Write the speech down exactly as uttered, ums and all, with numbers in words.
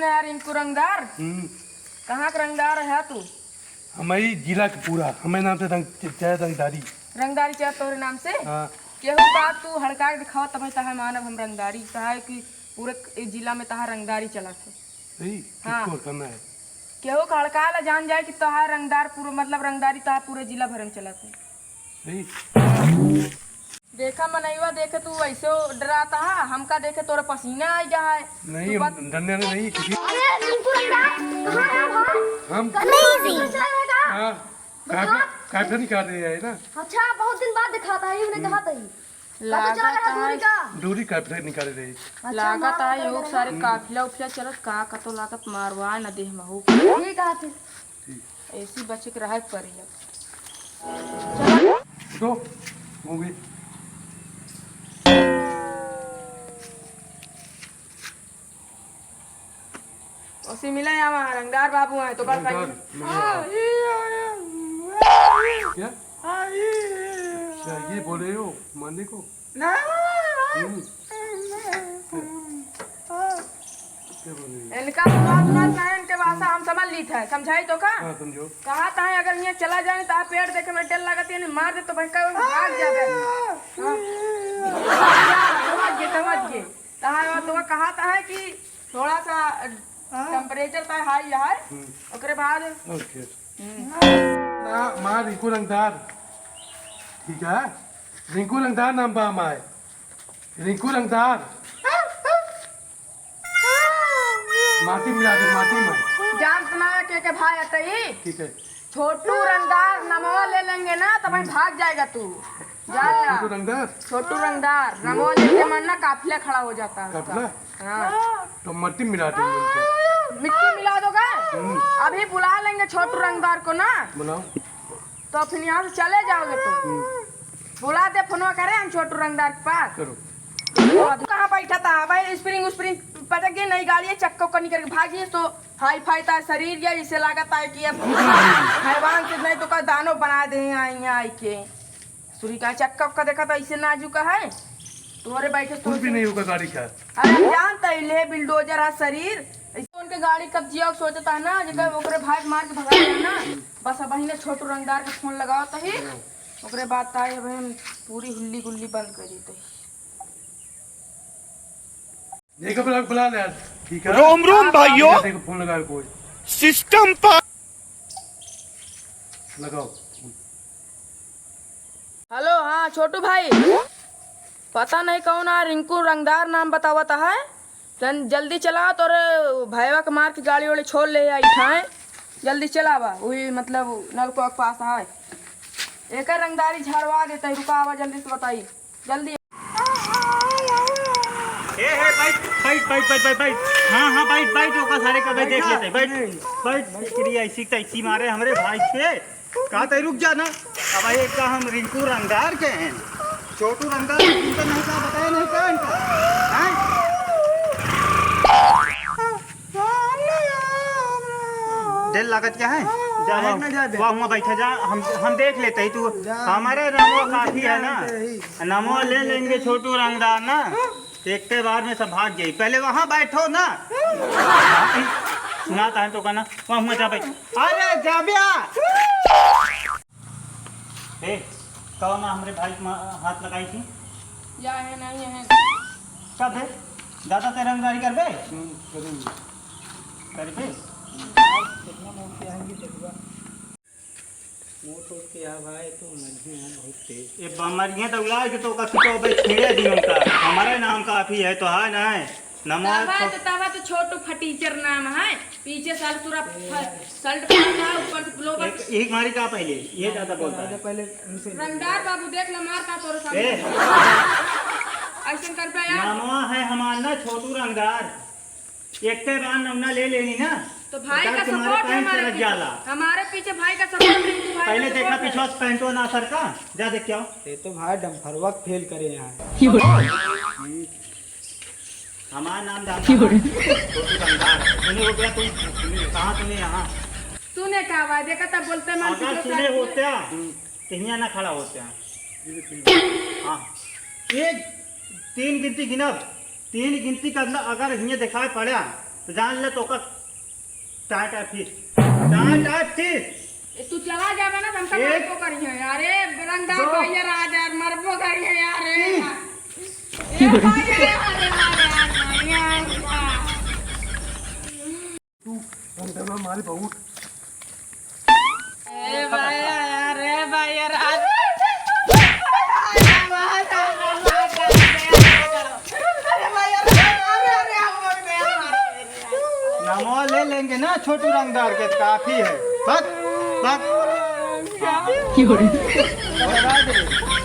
यार, रिंकू रंगदार। हम्म। कहाँ का रंगदार है तू? हमारी जिला के पूरा, हमारे नाम से रंग, चाहे रंगदारी। रंगदारी चाहे तोरे नाम से? हाँ। केहू का तू हड़का के दिखावा, तब तहार मानब हम रंगदारी। तहार कि पूरे क-, ए जिला में तहार रंगदारी चलत है। सही? हाँ। किसको करना है? केहू का हड़का ला जान जाए कि तहार रंगदार पूरा, मतलब रंगदारी तहार पूरे जिला भर में चलत है। सही। देखा मनईवा देखे तू ऐसे डराता है, हमका देखे तोरे पसीना आ जा है। नहीं, तू हम बात डरने वाले नहीं, क्योंकि अरे रिंकू रंगदार, कहाँ है भाई? हम कहाँ है? Amazing। हाँ, काफी, काफी निकाल रहे हैं ना। अच्छा, बहुत दिन बाद दिखाता है, ये उन्हें कहा था ही। कब चला लागत रहा दूरी है। का? दूरी काफी निकाल रहे हैं। अच्छा, लागत मार है, पकड़ योग रहे सारे हैं। काफिला उफिला चलत का, का तो लागत मारवा न दे महू। ठीक है फिर। ठीक। ऐसी बचे के रहे पड़ी अब। उठो, हो गई। उसी मिले यहाँ रंगदार बाबू हैं तो कल रंगदार, कहीं। मिले यहाँ। क्या? अच्छा, ये बोल रहे हो मारने को? ना। हम्म। क्या बोल रही है? इनका सुनात उनात ना है, इनके भाषा हम समझ ली थे, समझाई तो का? हाँ, समझो। कहा था अगर यहाँ चला जाए तो आप पेड़ देखे में डर लगत है, मार दे तो भाई कहीं भाग जाबे। हाँ। समझ गए, समझ गए। तहाँ तो कहा था कि थोड़ा सा हाँ। Temperature था high है, हम्म। ओकरे बाद OK। हम्म। ना, माँ रिंकू रंगदार, ठीक है, रिंकू रंगदार नाम बा हमारे, रिंकू रंगदार। माटी मिला दे, माटी में। जानत ना के, के भाई अतई? ठीक है। छोटू रंगदार नमवा ले लेंगे ना, तो भाई भाग जाएगा तू। जान ला। छोटू रंगदार? छोटू रंगदार, नमवा लेके मन ना काफिला खड़ा हो जाता है उसका। काफिला? हाँ। तो मट्टी मिला देंगे उनको। मिट्टी मिला दोगे? हम्म। अभी बुला लेंगे छोटू रंगदार को ना। बुलाओ। तो फिर यहाँ से चले जाओगे तुम। हम्म। बुला दे, फोनवा करे हम छोटू रंगदार के पास। करो। तो अभी कहाँ बैठा था भाई? Spring उस्प्रिंग पटक गई, नई गाड़ी है, चक्का उक्का निकल के भाग गई तो हाई फाई था शरीर, या इसे लागत है कि अब हैवान से नहीं तो का दानो बना दे यहाँ, यहाँ आई के। सुरी का चक्का उक्का देखा था, इसे नाजुक है। तोरे बैठे कुछ भी नहीं होगा गाड़ी का। अरे हम जानता है, ले bulldozer है शरीर। ऐसे उनके गाड़ी कब्जिया सोचता है ना, जब ओकरे भाई के मार के भगा दिया ना, बस अब वही ने छोटू रंगदार के फोन लगाओ तो ही, ओकरे बाद ताई अब हम पूरी हुल्ली गुल्ली बंद कर देते हैं। देखो, बुला, बुला ले यार। ठीक है। रोम रोम हाँ, भाइयों। देखो, फोन लगा कोई। System पर लगाओ। Hello, हाँ, छोटू भाई। पता नहीं कौन आ, रिंकू रंगदार नाम बतावत है। तन जल्दी चला, तोरे भैया के मार के गाड़ी वाड़ी छोड़ ले आई ठाए। जल्दी चला बा, वही मतलब नलको के पास है। एकर रंगदारी झाड़वा देते, रुका आवा, जल्दी से बताई। जल्दी। ए, ए, बैठ, बैठ, बैठ। हाँ, हाँ, बैठ, बैठ, ओका सारे का बैठ, देख लेते, बैठ, बैठ। क्रिया ऐसी तैसी मारे हमरे भाई के। का तै रुक जा ना। अब एक का हम रिंकू रंगदार के हैं, छोटू रंगदार इनका नहीं का बताया नहीं का इनका, हैं? दिल लागत क्या है? जा, काहे वहाँ, ना जाबे? वहाँ, वहाँ बैठा जा, हम, हम देख लेते ही तू। जा। हमारे नमो काफी है ना, नमो ले लेंगे छोटू रंगदार ना, एक के बार में सब भाग जाई। पहले वहाँ बैठो ना। सुनाता है तो कहना, वहाँ, वहाँ जा बैठ। अरे जाबिया। ए, कौन हमरे भाई के मा-, हाथ लगाई थी? या है नहीं है। कब है? ज्यादा तेरा रंगदारी करबे? हम्म, करेंगे। करबे? कितना मोड़ के आएंगे देखबा। मोड़ तोड़ के आ भाई, तो मर्जी है बहुत तेज। ए, बा-, मरिए तो उलाए के तो का खिचो बे छेड़े दिन का। हमारे नाम काफी है तो है ना। नमो तबा तो, तबा तो छोटू फटीचर नाम है। पीछे साल पूरा फ-, शर्ट पहना है, ऊपर से लोवर। एक, एक मारी का पहले, ये ज्यादा बोलता है। पहले हमसे रंगदार बाबू देख ला, मार का तोरे सामने। ए। ऐसन कर पे यार। नमो है हमार ना छोटू रंगदार। एक के बार नमूना ले लेनी ना। तो भाई का तुम्हारे support है पैंट हमारे सरक पीछे। जाला। हमारे पीछे भाई का support है, तू भाई पहले का देखा support है। पीछे से पैंटो ना सरका। जा देख के आओ। ये तो भाई डम्फरवा फेल करे यहाँ। हमारा नाम जानता है। छोटू रंगदार। सुने हो गया तुम? कहाँ सुने यहाँ? सुने का आवाज? देखा तब बोलते मन अगर सुने होते, तो हियाँ ना खड़ा होते हैं। हाँ। एक, तीन गिनती गिनब, तीन गिनती का अंदर अगर हियाँ दिखाई पड़ा, जान ले तो का टाटा फिर, टाटा फिर। ए, तू चला जाबे ना, तो हमका एक, मरबो करिहे यार। ए, रंगदार दो, भैया राज यार, मरबो करिहे यार। ए, ए, भाई, ए, अरे, अरे, अरे, अरे, अरे। तू रंगदार मारी बहुत। ए भाई, अरे भाई, अरे, आज नामवा ले लेंगे ना छोटू रंगदार के, काफी है। भाग, भाग। की हो रही? बता दे।